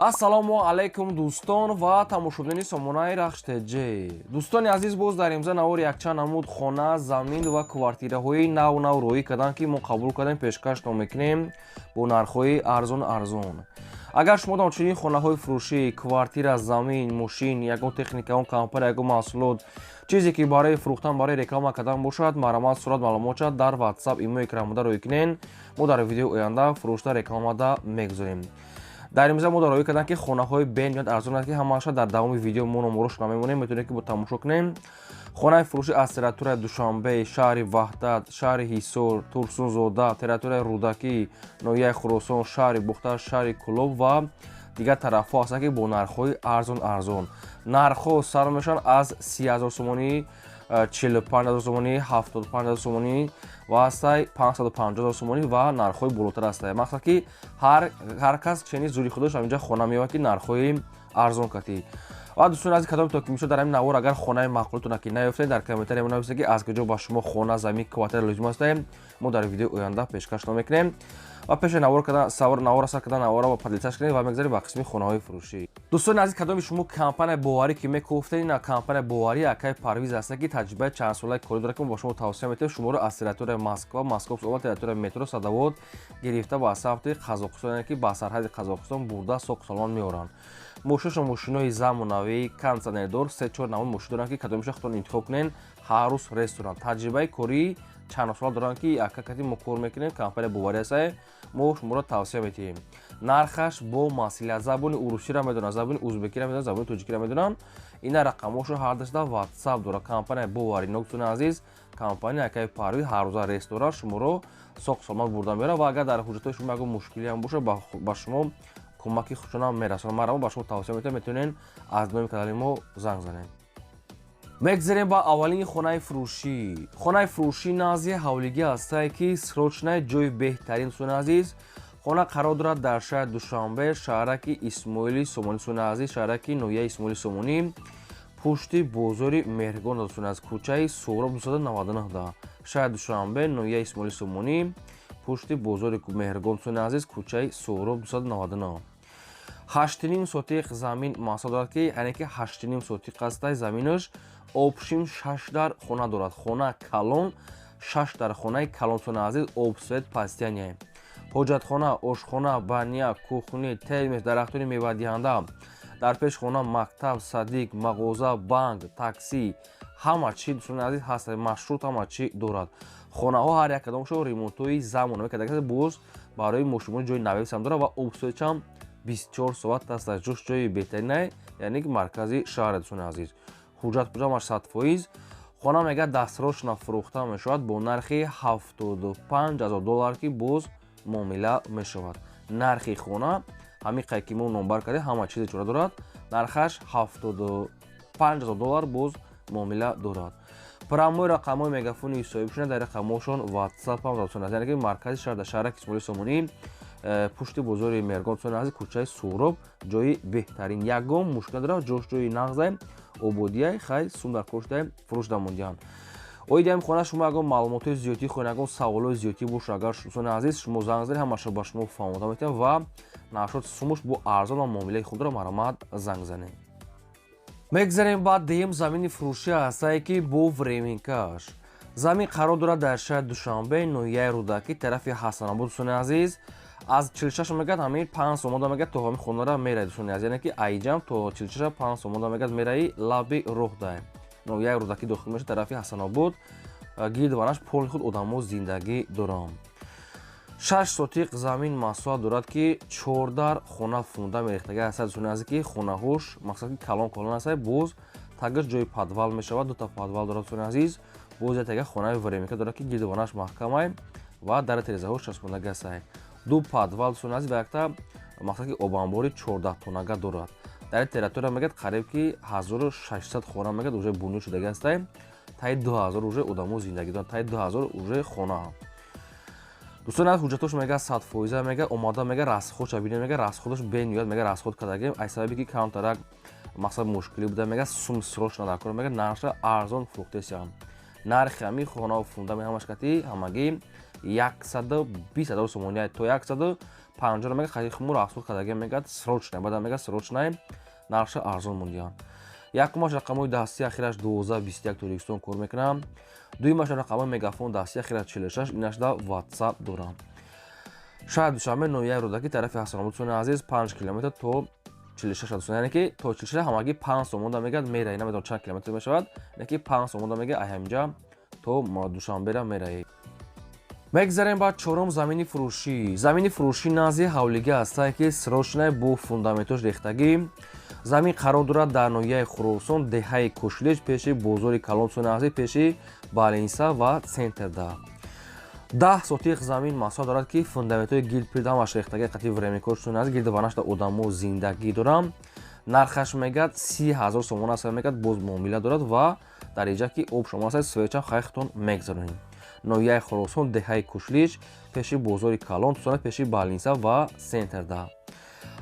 Ассалому алайкум, дӯстон ва тамошобинони сомонаи Рахш ТЖ. Дӯстони азиз, боз дар имза навори якчанд намуд хона, замин ва квартираҳои нав нав роҳӣ карданд, ки мо қабул кардем, пешкашто мекунем бо нархҳои арзон арзон. Агар шумо дар чунин хонаҳои фурӯшӣ, квартира, замин, мошин, ягон техника, ягон компания, ягон маҳсулот, чизе ки барои фурӯхтан, барои реклама кардан бошад, марҳамат, сурат, маълумотша дар WhatsApp, имо, экранмода роҳӣ кунен. Мо дар видеои оянда фурӯшта, рекламада мегузорем. Дар имза мо роҳӣ кардам, ки хонаҳои бениҳоят арзон аст, ки ҳамаша дар давоми видео мо номорош намемонем, метавонем, ки бо тамошо кунем. Хонаи фурӯшӣ аз территорияи Душанбе, шаҳри Ваҳдат, шаҳри Ҳисор, Турсунзода, территорияи Рӯдакӣ, ноҳияи Хуросон, шаҳри Бухтар, шаҳри Кӯлоб ва дигар тарафҳо ҳастанд, ки бо нархҳои арзон арзон. Нархҳо сар мешаванд аз 30 000 сомонӣ, 45 000 сомонӣ, 75 000 сомонӣ ва ҳастай 550 000 сомонӣ ва нархҳои болотар ҳастай. Мақсад, ки ҳар кас чени зури худаш ҳаминҷа хона меёбад, ки нархҳои арзон катӣ. Ва дӯстони азиз, кадоме то ки мешуд, дар ҳамин навор агар хонаи маъқултона ки наёфтед, дар комментария нависед, ки аз куҷо ба шумо хона, замин, квартира лозим астае. Мо дар видеои оянда пешкаш мекунем. Ва пеши навор кардан, навора сар кардан, навора ва поделиться кунед ва мегзарем ба қисми хонаҳои фурӯшӣ. Дӯстони азиз, кадоми шумо компания боварӣ ки мекуфтед, ина компания боварӣ акаи Парвиз аста, ки таҷрибаи чандсолаи корӣ дорад, ки мо ба шумо тавсия метиҳем. Шуморо аз территорияи Москва, Московская область, территорияи метро Садовод гирифта, ба самти Қазоқистон, яъне ки ба сарҳади Қазоқистон бурда, соқ саломат меоранд. Мошинашон мошинои замонавӣ, кондиционердор, се чор намуд мошин доранд, ки кадомиша худтон интихоб кунед. Ҳар рӯз ресторан, таҷрибаи кории чандсола доранд, ки ака кати мо кор мекунем. Компания боварӣ астае, мо шуморо тавсия метиҳем. Нархаш бо маслиҳат, забони урусиро медонанд, забони узбекиро медонанд, забони тоҷикиро медонанд. Ина рақамҳошо ҳардашда WhatsApp дорад компания боварӣ. Дӯстони азиз, компания акаи Парвиз ҳаррӯза ресторан, шуморо соқ саломат бурда меорад ва агар дар ҳуҷҷатҳои шумо ягон мушкилиам бошад, ба шумо кӯмаки худшонам мерасонад. Марҳамат, ба шумо тавсия метиҳам, метавонед аз номи канали мо занг занед. Мегзарем ба аввалини хонаи фурӯшӣ. Хонаи фурӯшӣ назди ҳавлигӣ ҳастае, ки срочный, ҷои беҳтарин. Дӯстони азиз, хона қарор дорад дар шаҳри Душанбе, шаҳраки Исмоили Сомонӣ. Дӯстони азиз, шаҳраки ноҳияи Исмоили Сомонӣ, пушти бозори Меҳргон. Дӯстони азиз, кӯчаи Суҳроб 299, шаҳри Душанбе, ноҳияи Исмоили Сомонӣ, пушти бозори Меҳргон. Дӯстони азиз, кӯчаи Суҳроб 299, 8,5 сотиқ замин масоҳат дорад, ки яъне ки 8,5 сотиқ ҳастай заминаш. Общим шаш дар хона дорад, хона калон, шаш дар хонаи калон. Дӯстони азиз, об, свет постоянный, ҳоҷатхона, ошхона, баня, кухня, термос, дарахтони мевадиҳанда. Дар пеши хона мактаб, садик, мағоза, банк, такси, ҳама чи, дӯстони азиз, ҳаст, маршрут, ҳама чи дорад. Хонаҳо ҳар як кадомшо ремонтҳои замонавӣ карда, боз барои мошинбонӣ ҷои навесам дорад ва об, светчам 24 соат аст. Ҷош ҷои беҳтаринай, яъне ки маркази шаҳр. Дӯстони азиз, ҳуҷҷат ҳамаш 100%. Хона мега дастрочно фурӯхта мешавад бо нархи 75 000 доллар, ки боз муомила мешавад. Нархи хона ҳамин қай ки мо номбар кардем, ҳама чизе чора дорад. Нархаш 75 000 доллар, боз муомила дорад. Прямой рақамҳои мегафони соҳибшона, дар рақамҳошон WhatsApp ҳам дӯстони азиз. Яъне ки маркази шаҳр, дар шаҳраки Исмоили Сомонӣ, пушти бозори Меҳргон, дӯстони азиз, кӯчаи Суҳроб, ҷои беҳтарин. Ягон мушкил надорад, ҷош ҷои нағзай, ободияй. Хай, сум дар коштай фурӯш дамондиҳанд. Оиди ҳамин хона шумо ягон маълумотҳои зиёдтӣ хоҳед, ягон саволҳои зиёдтӣ бошад, агар, дӯстони азиз, шумо занг занед, ҳамаша ба шумо фаҳмода метиҳам ва нархшот сумуш бо арзон ва муомилаи худро. Марҳамат, занг занед. Мегзарем ба дуюм замини фурӯшӣ ҳастае, ки бо временкаш. Замин қарор дорад дар шаҳри Душанбе, ноҳияи Рӯдакӣ, тарафи Ҳасанобод. Дӯстони азиз, аз 46 мегад, ҳамин 5 сомонда мегад, то ҳамин хонара мераи. Дӯстони азиз, яъне ки айҷам то 46 5 сомонда мегад, мераи, лаби роҳ дай ноҳияи Рӯдакӣ дохил мешавад, тарафи Ҳасанобод. Гирду вараш поли худ одамо зиндагӣ доранд. 6 сотиқ замин масоҳат дорад, ки чордар хона фунда мерехтага ҳастад. Дӯстони азиз, ки хонаҳош мақсад ки калон калон ҳастад, боз тагаш ҷои подвал мешавад, дута подвал дорад. Дӯстони азиз, боз як хонаи временка дорад, ки гирдуванаш маҳкамай ва дар терезаҳош часпондага ҳастай. Ду подвал, дӯстони азиз, ва якта мақсад ки обанбори 14 тоннага дорад. Дар территория мегӯяд, қариб ки 1600 хона мегӯяд, уже бунёд шудага ҳастай. Таи 2000 уже одамо зиндагӣ доранд, таи 2000 уже хона. Дӯстони азиз, ҳуҷҷатош мега 100%, мега омода, мега расходша бинед, мега расходаш бениҳоят, мега расход кардагем, аз сабаби ки камтарак мақсад мушкилӣ буда, мега сум срочно дар кор, мега нархша арзон фурӯхтесиям. Нархи ҳамин хонаву фундамент ҳамаш кати ҳамагӣ 120 000 сомонӣ, то яксаду 50 мега хари хумур афсуд кардагия мегад, срочно баъда мега, срочно нархша арзон мондиям. Якумаш рақамҳои дастӣ, ахираш 1221, Тоҷикистон кор мекунам. Дуюмаш рақамҳои мегафон дастӣ, ахираш 46, инашда WhatsApp дорам. Шаҳри Душанбе, ноҳияи Рӯдакӣ, тарафи Ҳасанобод, дӯстони азиз, 5 километр то 46 дӯстон, яъне ки то 46 ҳамагӣ 5 сомонда мегад мераи. Намедонам, чанд километр мешавад, яъне ки 5 сомонда мега ай ҳаминҷа то Душанбера мераи. Мегзарем ба чорум замини фурӯшӣ. Замини фурӯшӣ назди ҳавлига ҳастае, ки срочно бо фундаментош рехтагӣ. Замин қарор дорад дар ноҳияи Хуросон, деҳаи Кушлич, пеши бозори калон, дӯстони азиз, пеши больница ва центрда. 10 сотиқ замин масоҳат дорад, ки фундаментҳои гилпирд ҳамаш рехтагӣ, қати временкор, дӯстони азиз, гирди ванашда одамо зиндагӣ дорам. Нархаш мегад 30 000 сомон аст, мегад, боз муомила дорад ва дар инҷа ки об шумо аст, свечам хайхтон мегзаронем. Ноҳияи Хуросон, деҳаи Кушлич, пеши бозори калон, дӯстона, пеши больница ва центрда.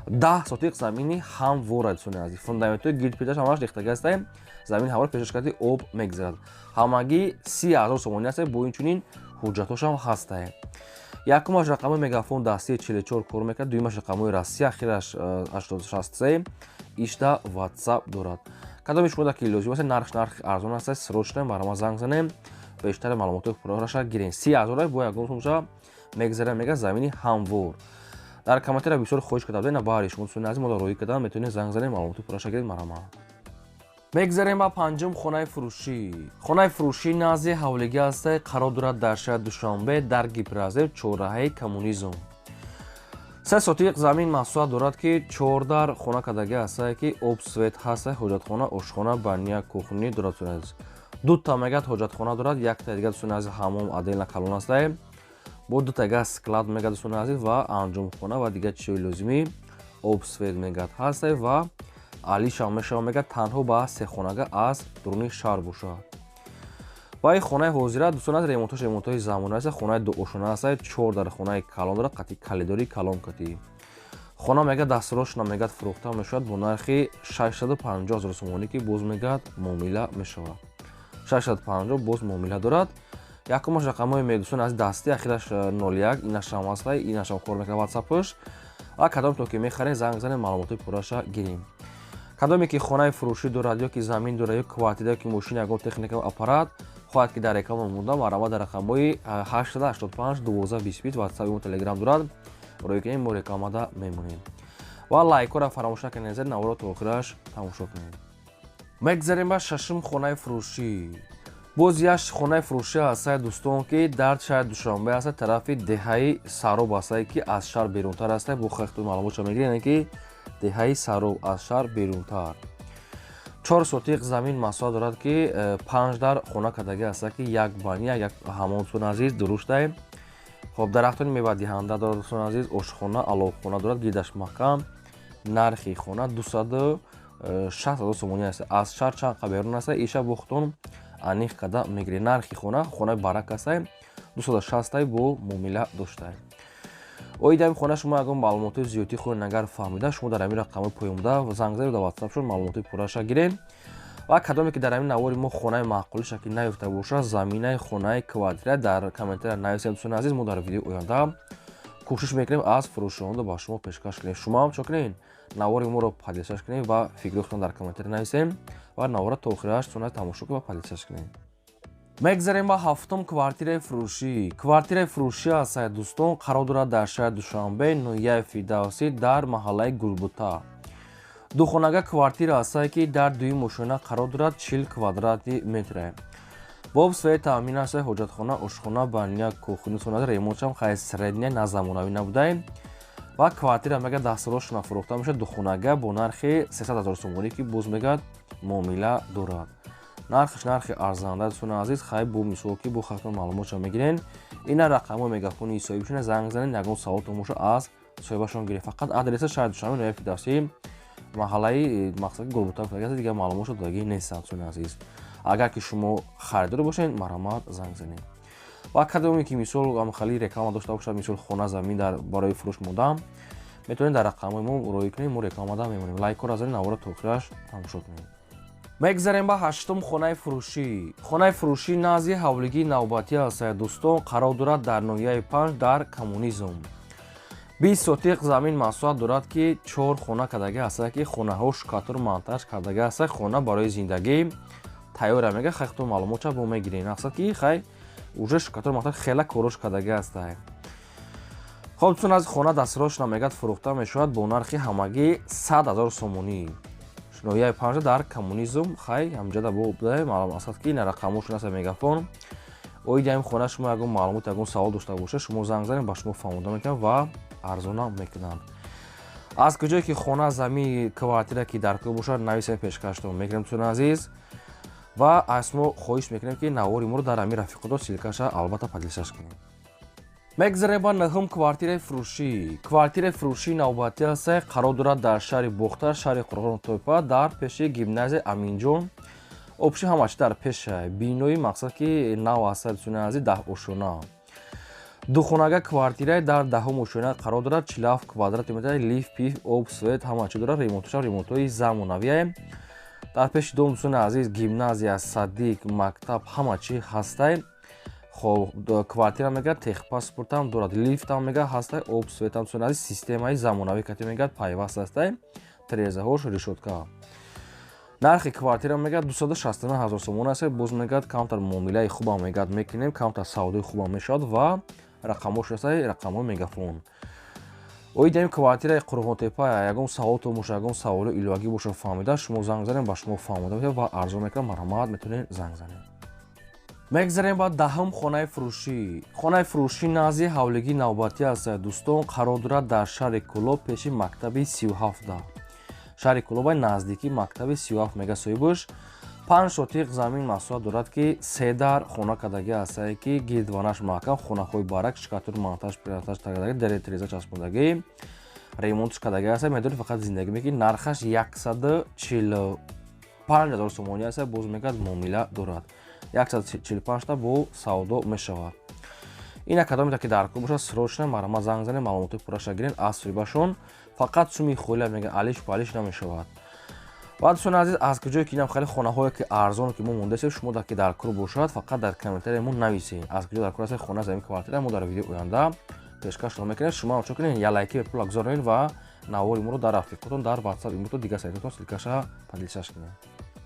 10 сотиқ замини ҳамвора, дӯстони азиз, фундаментҳои гирдпирдаш ҳамаш рехтагӣ ҳастае. Замин ҳамвора пешаш карди об мегзарад. Ҳамагӣ 30 000 сомонӣ ҳастае, бо инчунин ҳуҷҷатҳошам ҳастае. Якумаш рақамҳои мегафон дастии 44 кор мекард, дуюмаш рақамҳои Россия, ахираш 863, ишта WhatsApp дорад. Кадоми шумо ки лозим аст, нарх нархи арзон аст, срочно барама занг занем, бештари маълумотҳои пурраша гирем. 30 000 бо ягон сумша мегзарем, мега, замини ҳамвор. Дар комментария бисёр хоҳиш карда будем, баҳри шумо, дӯстони азиз, мода роҳӣ кардан, метавонед занг занем, маълумоти пурраша гиред, марама. Мегзарем ба панҷум хонаи фурӯшӣ. Хонаи фурӯшӣ назди ҳавлига ҳастае, қарор дорад дар шаҳри Душанбе, дар Гипрорезерв, чорраҳаи Коммунизм. 3 сотиқ замин масоҳат дорад, ки чордар хона кардагӣ ҳастае, ки об, свет ҳастае, ҳоҷатхона, ошхона, баня, кухня дорад. Дӯстони азиз, дута мегад ҳоҷатхона дорад, якта дига, дӯстони азиз, ҳамом отдельно калон ҳастае, бо дута дига склад мегад, дӯстони азиз, ва анҷомхона ва дигар чизҳои лозимӣ. Об, свет мегад ҳастае ва алишам мешава, мегад, танҳо ба сехонага аз дуруни шаҳр бошад. Ва ин хонаи ҳозира, дӯстон аз, ремонтош ремонтҳои замона аст. Хонаи дуошона аст, чор дар хонаи калон дорад, қати калидори калон. Кати хона мегад дастрошна мегад фурӯхта мешавад бо нархи 650 ҳазор сомонӣ, ки боз мегад муомила мешавад. 650 боз муомила дорад. Якумаш рақамҳои медӯстон аз дастӣ, ахираш 01, инашам аста, инашам кор мекунад ватсапш. Ва кадомто ки мехарем, занг занем, маълумотҳои пурраша гирем. Кадоме ки хонаи фурӯшӣ дорад, ё ки замин дорад, ё квартира, ё ки мошин, ягон техника, аппарат хоҳад, ки дар реклама монда, марҳамат, дар рақамҳои 885 12 20 ватсап, имо, Телеграм дорад, рои кунем, мо рекламада мемонем. Ва лайкҳоро фаромӯш накунед, зер наворо то охираш тамошо кунед. Мегзарем ба шашум хонаи фурӯшӣ. Боз як хонаи фурӯшӣ ҳастае, дӯстон, ки дар шаҳри Душанбе ҳаста, тарафи деҳаи Сароб ҳастае, ки аз шаҳр берунтар ҳастае. Бо хехту маълумотша мегиред, яъне ки деҳаи Сароб аз шаҳр берунтар. 4 сотиқ замин масоҳат дорад, ки панҷ дар хона кардагӣ ҳаста, ки як баня, як ҳамом, дӯстони азиз, дуруштае. Хоб, дарахтони мевадиҳанда дорад, дӯстони азиз, ошхона, аловхона дорад, гирдаш маҳкам. Нархи хона 260 000 сомонӣ аст. Аз шаҳр чанд қа берун аста, иша бохтон аниқ карда мегиред. Нархи хона, хонаи барак астае, 260 бо муомила доштае. Оиди ҳамин хона шумо ягон маълумотҳои зиёдтӣ хоҳед агар фаҳмида, шумо дар ҳамин рақамҳои поёнбуда занг занед, дар ватсапшон маълумотҳои пурраша гиред. Ва кадоме ки дар ҳамин навори мо хонаи маъқулиша ки наёфта бошад, заминаи хонаи, квартира, дар комментария нависед, дӯстони азиз, мо дар видеои оянда кӯшиш мекунем, аз фурӯшонда ба шумо пешкаш кунем. Шумо ҳам чо кунед? Навори моро поделиться кунед ва фикри худтон дар комментария нависем ва навора то охираш тона тамошо кунед ва поделиться кунед. Мегзарем ба ҳафтум квартираи фурӯшӣ. Квартираи фурӯшӣ ҳастае, дӯстон, қарор дорад дар шаҳри Душанбе, ноҳияи Фирдавсӣ, дар маҳаллаи Гулбута. Духонага квартира ҳастае, ки дар дуюм ошёна қарор дорад, 40 квадрати метре. Бо об, свет таъмин ҳастае, ҳоҷатхона, ошхона, баня, кухня сонада. Ремонтшам хай средняя, на замонавӣ набудае. Ва квартира мега дастрошна фурӯхта мешавад, духонага, бо нархи 300 ҳазор сомонӣ, ки боз мегӯяд муомила дорад. Нархаш нархи арзанда, дӯстони азиз. Хай, бо мисол ки бо хатман маълумотша мегирен. Ина рақамҳои мегафони соҳибшона, занг занед, ягон саволтон боша, аз соҳибашон гиред. Фақат адреса шаҳри Душанбе, ноҳияи Фирдавсӣ, маҳаллаи мақсади Гулбута. Дигар маълумотшо додагӣ нестанд, дӯстони азиз. Агар ки шумо харидор бошед, марҳамат, занг занед. Ва кадоме ки мисол хали реклама дошта бошад, мисол хона, замин дар барои фурӯш мондаам, метавонед дар рақамҳои мо роӣ кунед, мо рекламада мемонем. Лайкҳоро занед, навора то охираш тамошо кунед. Мегзарем ба ҳаштум хонаи фурӯшӣ. Хонаи фурӯшӣ назди ҳавлигии навбатӣ ҳастад, дӯстон, қарор дорад дар ноҳияи Панҷ, дар Коммунизм. 20 сотиқ замин масоҳат дорад, ки чор хона кардаги ҳастад, ки хонаҳо штукатур, монтаж кардаги ҳастад. Хона барои зиндагӣ тайёра, мега. Хай, худтон маълумотша бо мегирем. Мақсад, ки хай, уже штукатур, монтаж, хела корош кардаги ҳастад. Хоб, дӯстон, аз хона дастросшона, мегӯяд, фурӯхта мешавад бо нархи ҳамагӣ 100 000 сомонӣ. Ноҳияи Панҷа, дар Коммунизм. Хай, ҳамҷада буда, маълум аст, ки ина рақамошон аст, Мегафон. Оиди ҳамин хона шумо ягон маълумот, ягон савол дошта бошед, шумо занг занед, ба шумо фаҳмода мекунанд ва арзона мекунанд. Аз куҷое ки хона, замин, квартира ки дар кор бошад, нависем, пешкаштон мекунем, дӯстони азиз. Ва аз шумо хоҳиш мекунем, ки навори моро дар ҳамин рафиқото ссылка ша албатта поделиться ш кунем. Мегзарем ба нӯҳум квартираи фурӯшӣ. Квартираи фурӯшии навбатӣ ҳаста, қарор дорад дар шаҳри Бохтар, шаҳри Қурғонтопа, дар пеши гимназияи Аминҷон. Общий ҳамачи дар пеша бинои, мақсад, ки нав ҳаста, дӯстони азиз. 10 ошёна, духонага квартираи дар даҳум ошёна қарор дорад, 47 квадрати метр, лифт, пиф, об, свет, ҳама чи дорад. Ремонтоша ремонтҳои замонавие. Дар пеши дом, дӯстони азиз, гимназия, садик, мактаб, ҳама чи ҳастай. Хоб, квартира, мегӯяд, техпаспортам дорад, лифтам, мегӯяд, ҳастай, об, светам, дӯстони азиз, системаи замонавӣ кати, мегӯяд, пайваст ҳастай, тирезаҳош решётка. Нархи квартира, мегӯяд, 269 ҳазор сомон аст. Боз, мегӯяд, камтар муомилаи хубам, мегӯяд, мекунем, камтар савдои хубам мешавад. Ва рақамҳош ҳастай, рақамҳои Мегафон. Оиди ҳамин квартираи Қурғонтепа ягон саволтон боша, ягон саволи иловагӣ боша, фаҳмида, шумо занг занед, ба шумо фаҳмода мешавад ва арзон мекунад. Марҳамат, метавонед занг занед. Мегзарем ба даҳум хонаи фурӯшӣ. Хонаи фурӯшӣ назди ҳавлигии навбатӣ аст, дӯстон, қарор дорад дар шаҳри Кӯлоб, пеши мактаби 37-да. Шаҳри Кӯлобай, наздикии мактаби 37, мега соҳибаш. 5 сотиқ замин масоҳат дорад, ки се дар хона кардагӣ ҳастае, ки гирдванаш маҳкам, хонаҳои барак, штукатур, монтаж, монтаж кардагӣ, дари тиреза часпондагӣ, ремонтш кардагӣ ҳаста. Медонӣ, фақат зиндагӣ мекунӣ. Нархаш 145 000 сомонӣ аст. Боз, мегӯяд, муомила дорад, 145-та бо савдо мешавад. Ина кадомета ки дар кор бошад, срочно марҳамат, занг занед, маълумоти пурраша гирен аз соҳибашон. Фақат суми холия, мега, алиш палиш намешавад. Ва, дӯстони азиз, аз куҷое ки инам хеле хонаҳое ки арзоно ки мо мондаистем, шумо дар ки дар кор бошад, фақат дар комментария мо нависед, аз куҷо дар кор аст хона, замин, квартира. Мо дар видеои оянда пешкашро мекунем. Шумо ҳам чо кунед, я лайки бепула гузаронед ва навори моро дар рафиқотон, дар Ватсап, имото, дигар сайтотон ссылка ша поделиться ш кунед.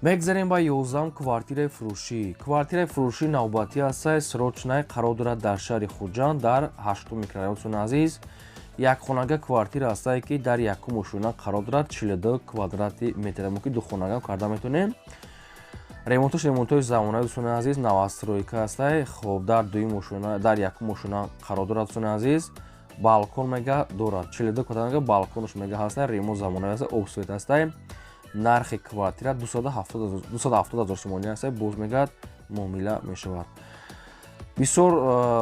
Мегзарем ба 11-ум квартираи фурӯшӣ. Квартираи фурӯшӣ навбатӣ ҳастай, срочный, қарор дорад дар шаҳри Хуҷанд, дар ҳаштум микрорайон. Дӯстони азиз, якхонага квартира ҳастае, ки дар якум ошёна қарор дорад, 42 квадрати метр. Мо ки духонага карда метавонем. Ремонтош ремонтҳои замонави, дӯстони азиз, новостройка ҳастай. Хоб, дар дуюм ошёна, дар якум ошёна қарор дорад, дӯстони азиз. Балкон, мега, дорад, 42 квадрат, мега, балконош, мега, ҳастай. Ремонт замонави ҳастай, об, свет ҳастай. Нархи квартира 270 ҳазор сомонӣ ҳастай. Боз, мегӯяд, муомила мешавад. Бисёр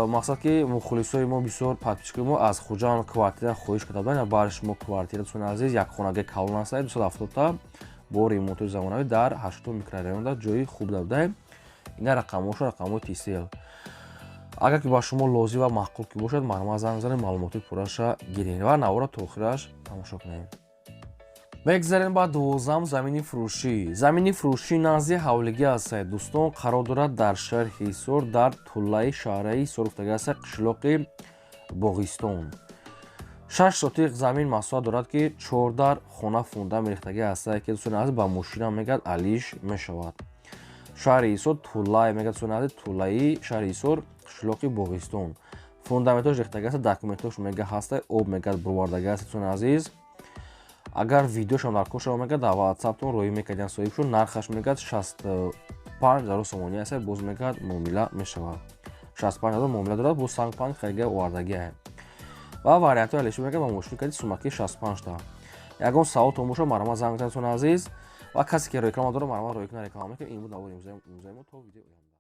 мақсад, ки мухлисои мо, бисёр подписчик ои мо аз Хуҷанд квартира хоҳиш карда буданд. Бари шумо квартира, дӯстони азиз, якхонаги калон ҳастай, 270-та, бо ремонтҳои замонавӣ, дар ҳаштум микрорайонда, ҷои хуб да. Ина рақамҳошо, рақамҳои Тисел. Агар ки ба шумо лозим ва маъқул ки бошад, марҳамат, занг занед, маълумоти пурраша гиред ва навора то охираш тамошо кунед. Мегзарем ба 12-ам замини фурӯшӣ. Замини фурӯшӣ назди ҳавлигӣ ҳастад, дӯстон, қарор дорад дар шаҳри Ҳисор, дар туллаи шаҳраи Ҳисор гуфтага ҳастад, қишлоқи Боғистон. 6 сотиқ замин масоҳат дорад, ки чордар хона фундамент рехтагӣ ҳастад, ки, дӯстони азиз, ба мошина, мегӯяд, алиш мешавад. Шаҳри Ҳисор, туллай, мегӯяд, дӯстони азиз, туллаи шаҳри Ҳисор, қишлоқи Боғистон. Фундаментош рехтагӣ аст, документош, мега, ҳастай, об, мегӯяд, бировардагӣ аст. Дӯстони азиз, агар видеошам дар кор шава, мегӯяд, дар Ватсаптон роҳӣ мекардиан соҳибшон. Нархаш, мегӯяд, 65 000 сомонӣ аст. Боз, мегӯяд, муомила мешавад. 65 000 муомила дорад, боз санг панг харида овардагиа ва вариантҳои алиши, мегӯяд, ба мошини кади сумаки 65-та. Ягон саволтон бошад, марҳамат, занг занед, азиз. Ва касе ки реклама дорад, марҳамат, роҳӣ кунад, реклама мекунем. Ин буд навори имрӯзаи мо. То видеои оянда.